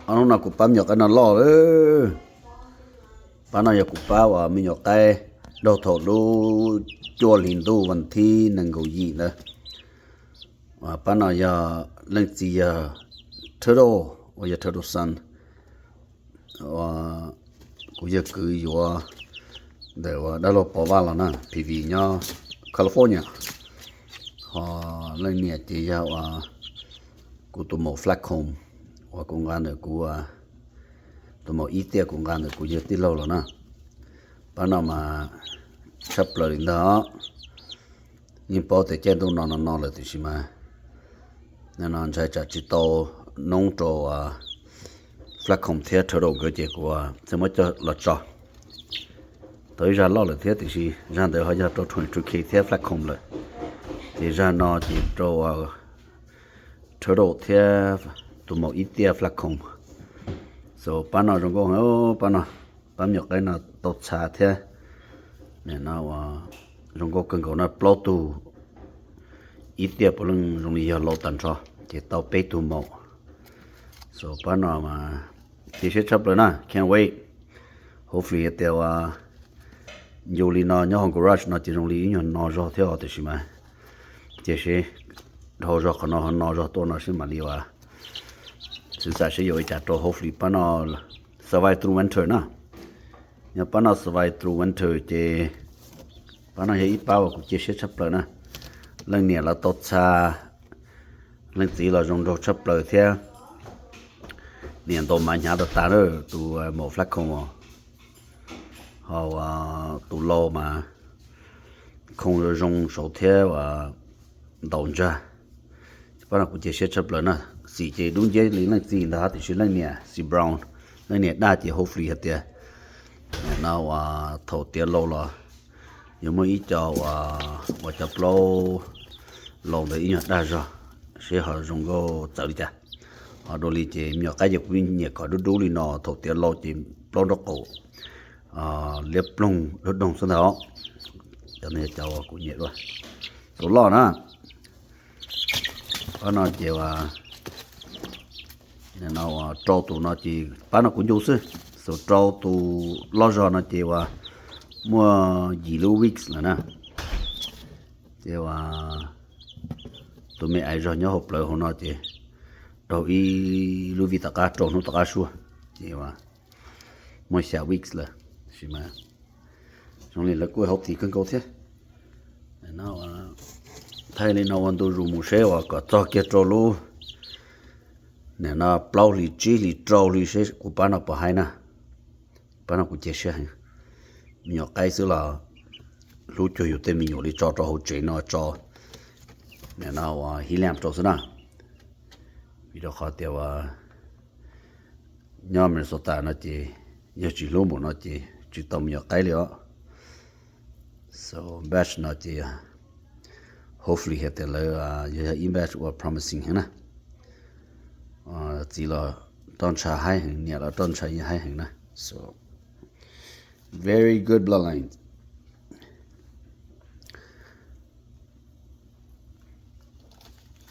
Ob hnub no kuv pab me nyuam qaib no loj lawm. Pab no yog kuv pab uas me nyuam qaib raug thaum lub cuaj hli ntuj vas thib nees nkaum yim ntawd. Pab no yog leej txiv yog Turtle, uas yog Turtle Son, uas kuv yawg kwv yuav ntawm uas dab laug Pov Vaj los na, P V nyob California. Ho leej niam ces yog uas kuv tus maum Flatcomb, uas kuv nqa ntawm kuv, tus maum ib tiaj kuv nqa ntawm kuv yawg tij laug los na. Pab no mas tshaj plaws li ntag. Yeej paub tias caij ntuj no no no lawm tiam sis mas no ntshai tsam tsis tau noob rau Flatcomb thiab Turtle nkawd ces kuv thiaj muab coj los tso. Tau ib zaj loj lawm thiab tiam sis zaj ntawd ho yog rau twenty two K thiab Flatcomb lawm. Ces zaj no ces rau Turtle thiab tus maum ib tiaj Flatcomb. So pab no zoo nkauj heev, pab no, pab me nyuam qaib no tau txha thiab. Nim no uas zoo nkauj kawg nkaus no, plaub tug ib tiaj puav leej zoo li yog laus tag nrho, ces tau peb tug maum. So pab no mas cia siab tshaj plaws na, can't wait. Hopefully tias uas ncu li no nyob hauv garage no ces zoo li ib nyuag no zog thiab os, tiam sis mas cia seb dhau zog qhov no ho no zog tuaj no seb mam li uas xwv xam seb yuav ua li cas rau. Hopefully pab no survive through winter na. Yog pab no survive through winter ces pab no yog ib pab uas kuv cia siab tshaj plaws na. Leej niam los tau txha, leej txiv los zoo nraug tshaj plaws thiab. Niam ntaus mas hnyav tas tas lawm tus maum Flatcomb os. Ho tus laus mas khoo zoo saud thiab uas ntaus ntsag. Pab no kuv cia siab tshaj plaws na. Xim ces dub nciab li leej txiv ntag tiam sis leej niam xim brown, leej niam daj ces hopefully hais tias nim no uas thaum tiav laus los yuav muaj ib co uas, uas cov plaub laus ntawd ib nyuag daj zog, seb ho zoo nkauj txawv li cas. Ho dua li ces me nyuam qaib ces kuv nyiam kom dub dub li no, thaum tiav laus ces plaub nraub qaum liab ploog dub doog xwb ntag os. Cov no yog cov uas kuv nyiam dua. Tus loj na, pab no ces uas rau tus no ces pab no kuv ncu xwb. Xus rau tus loj zog no ces uas muaj yim lub weeks lawm na. Ces uas tus me ais zog nyob hauv plawv hauv no ces raug ib lub vij tom qab rau hnub tom qab suab, ces uas muaj xya weeks lawm. Tab sis mas zoo li lawv kuj healthy kawg nkaus thiab. Thaij li no ua ntu zus mus seb uas kom txog kiag rau lub nim no plaub hlis tsib hlis rau hli seb kuv pab no puas haib na. Pab no kuv cia siab heev. Me nyuam qaib xwb los hlub cuag yus tej me nyuam li tso rau hauv tsev no tso. Nim no uas hib leej rau xwb na. Vim rau qhov tias uas nyob Minnesota no ces yog tsis hlub npaum no ces tsis tau me nyuam qaib li os. So batch no ces hopefully hais tias lawv yog yog ib batch uas promising heev na. Txiv los roj ntsha haib heev, niam los roj ntsha yeej haib heev na. So very good bloodline.